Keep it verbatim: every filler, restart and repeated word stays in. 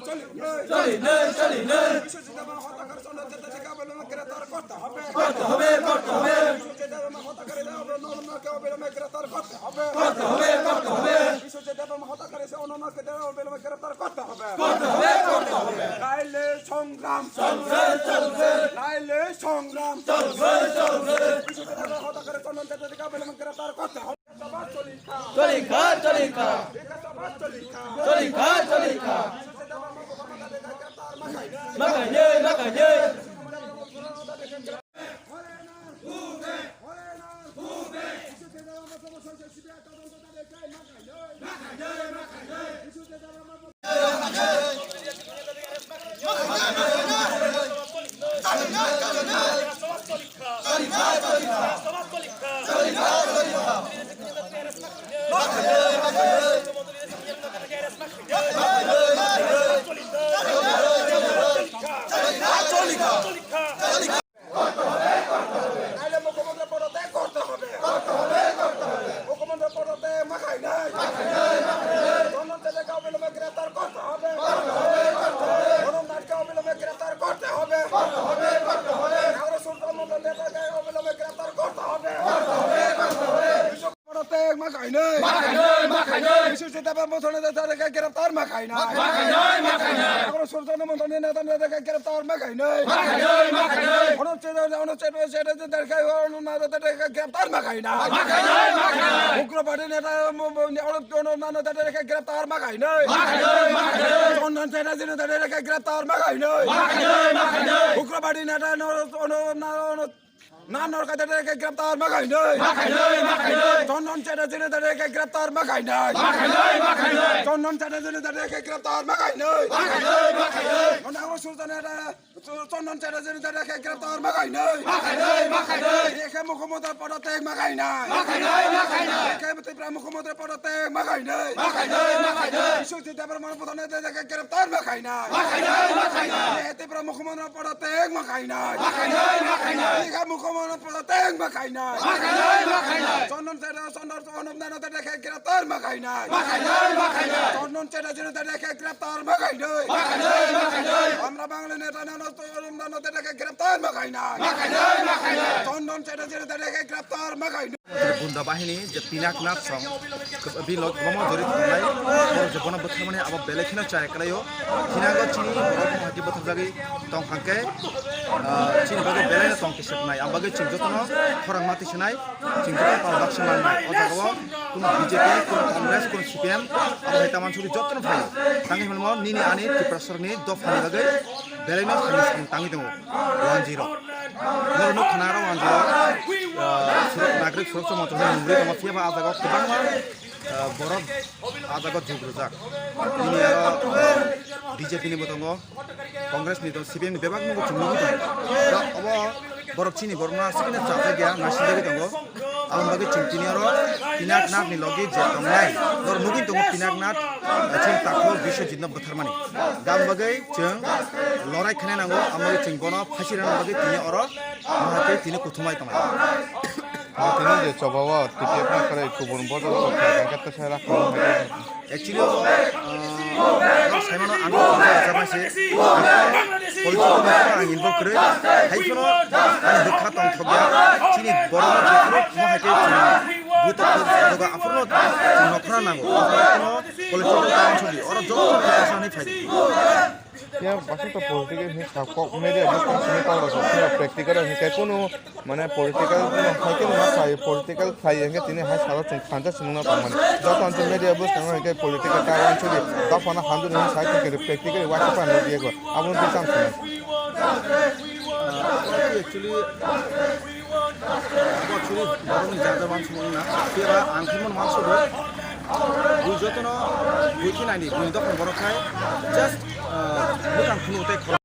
চলি নেই, চলি নেই। বিশ্বজিৎ দেববর্মা হত্যাকারী চন্দন চ্যাটার্জিকে অবিলম্বে গ্রেফতার করতে হবে। করতে হবে, করতে হবে। বিশ্বজিৎ দেববর্মা হত্যাকারী অবিলম্বে গ্রেফতার করতে হবে। করতে হবে, করতে হবে। বিশ্বজিৎ দেববর্মা হত্যাকারী অবিলম্বে গ্রেফতার করতে হবে। করতে হবে, করতে হবে। নাইলে সংগ্রাম চলবে, চলবে। নাইলে সংগ্রাম চলবে, চলবে। বিশ্বজিৎ দেববর্মা হত্যাকারী চন্দন চ্যাটার্জিকে অবিলম্বে গ্রেফতার করতে হবে। চলিখা, চলিখা। চলিখা, চলিখা। Makai nei, makai nei. নাইলে মুখ্যমন্ত্রী পদত্যাগ করতে হবে। মুখ্যমন্ত্রী পদত্যাগ মাখাই নাই। চন্দন চ্যাটার্জিকে অবিলম্বে গ্রেফতার করতে হবে। অরুণ নাথকে অবিলম্বে গ্রেফতার করতে হবে। নাগরিক সুরক্ষা মণ্ডল নেতাকে অবিলম্বে গ্রেফতার করতে হবে। পদত্যাগ মাখাই নাই। মাখাই নাই, মাখাই নাই। বিশ্বজিৎ দেববর্মা চন্দন চ্যাটার্জিকে গ্রেফতার মাখাই নাই। মাখাই নাই, মাখাই নাই। নাগরিক সুরক্ষা মণ্ডল নেতা নেতাকে গ্রেফতার মাখাই নাই। মাখাই নাই, মাখাই নাই। অনুচ্ছেদ, অনুচ্ছেদ, অনুচ্ছেদ, অনুচ্ছেদ, গ্রেফতার মাখাই নাই। মাখাই নাই, মাখাই নাই। উগ্রবাদী নেতা, ম-, ম-, অনু-, অনু-, নেতাকে গ্রেফতার মাখাই নাই। মাখাই নাই, মাখাই নাই। চন্দন চ্যাটার্জি নেতাকে গ্রেফতার মাখাই নাই। মাখাই নাই, মাখাই নাই। উগ্রবাদী নেতা, অনু-, অনু-, অনু-, না নরকাদেরকে গ্রেফতার মাখাই নাই। মাখাই নাই, মাখাই নাই। চন্দন চ্যাটার্জি নেতাদেরকে গ্রেফতার মাখাই নাই। মাখাই নাই, মাখাই নাই। চন্দন চ্যাটার্জি নেতাদেরকে গ্রেফতার মাখাই নাই। মাখাই নাই, মাখাই নাই। নাগরিক সুরক্ষা নেতা চন্দন চ্যাটার্জি নেতাদেরকে গ্রেফতার মাখাই নাই। মাখাই নাই, মাখাই নাই। রেখে মুখ্যমন্ত্রী পদত্যাগ মাখাই নাই। মাখাই নাই, মাখাই নাই। রেখে ত্রিপুরা মুখ্যমন্ত্রী পদত্যাগ মাখাই নাই। মাখাই নাই, মাখাই নাই। বিশ্বজিৎ দেববর্মা প্রধান নেতাদেরকে গ্রেফতার মাখাই নাই। মাখাই নাই, মাখাই নাই। রেখে ত্রিপুরা মুখ্যমন্ত্রী পদত্যাগ মাখাই নাই। মাখাই নাই, মাখাই নাই। রেখে মুখ্যমন্ত্রী পদত্যাগ মাখাই নাই। মাখাই নাই, মাখাই নাই। চন্দন চ্যাটার্জি, চন্দন, চন্দন চ্যাটার্জিকে গ্রেফতার মাখাই নাই। মাখাই নাই, মাখাই নাই। চন্দন চ্যাটার্জি নেতাদেরকে গ্রেফতার মাখাই নাই। মাখাই নাই, মাখাই নাই। আমরা বাঙালি নেতা নেতাদেরকে গ্রেফতার মাখাই নাই। মাখাই নাই, মাখাই নাই। চন্দন চ্যাটার্জি নেতাদেরকে গ্রেফতার মাখাই নাই। Gunda bahini je Pinaknath song, bini lok bomo jori thwngnai, borok je bono bwtharmani abo belai kheno chaya kwlaio. Thinango chini borok hati bwtharjagwi tong hwnkhe, ah, chini bagwi belai no tong kisa wngnai. Ang bagwi chwng jotono khorang ma tisanai, chwng jotono pal baksa mannai. O jagao kuno B J P, kuno Congress, kuno C P M, abo hai taman suri jotono phaio. Tangwi hwnmo nini ani Tiprasarni dophani bagwi belai no sani sani tangwi tongo. One zero. Norok nuk khna aro ang jora, ah, surok, nagrik surok chwng motom hai mungwi tongo, phiya ba ah jagao kwbangma, ah, borok ah jagao jug rwjak. Bini aro, ah, B J P ni bo tongo, Congress ni tongo, C P M ni bebak no bo chwng nugwi tongo. Da obo borok chini borok no aswk no chajak ya, naising jagwi tongo. Aboni bagwi chwng tini oro Pinaknath ni logi je tongnai, norok nugwi tongo Pinaknath, ah, chini takhuk Biswajit no bwtharmani. Aboni bagwi chwng lorai khainai nango, aboni bagwi chwng bono phaisi rwna bagwi tini oro, maha tei tini kuthumlai tonglai. Tini je chobao T P F ni kwrwi kubun bodol kok kha, hwnkhe tesa rak. Actually, o, ah, nok saimano ang kok kha, jama se, political matter ang involve kwrwi, hai phano ang bwkha tongthokya, chini borok no jephuru mo hai khe chini bwtha doga aphuru no chini nokra nango, political town sudi, oro joto khe asani phai. Ya, basing to political hin sa kok media bwskang sini tong rok khe practical hin kai kunu mane political no hai khe ma sai political khlai hwnkhe tini hai salo chwng thansa swnamna tong mani. Joto ang media bwskang no hwnkhe political ta wansugwi dophano hamjani hin sai khe practical wa khe pa nugwi go. Abo no bwsang swnam. Actually, Bo chini borokni jaga wansukmung na, phiya ba ang khe mano wansukgo. Bui jotono bui khe naidi, bui dophani borok khai just, ah, bwkang phunuk tei khorang.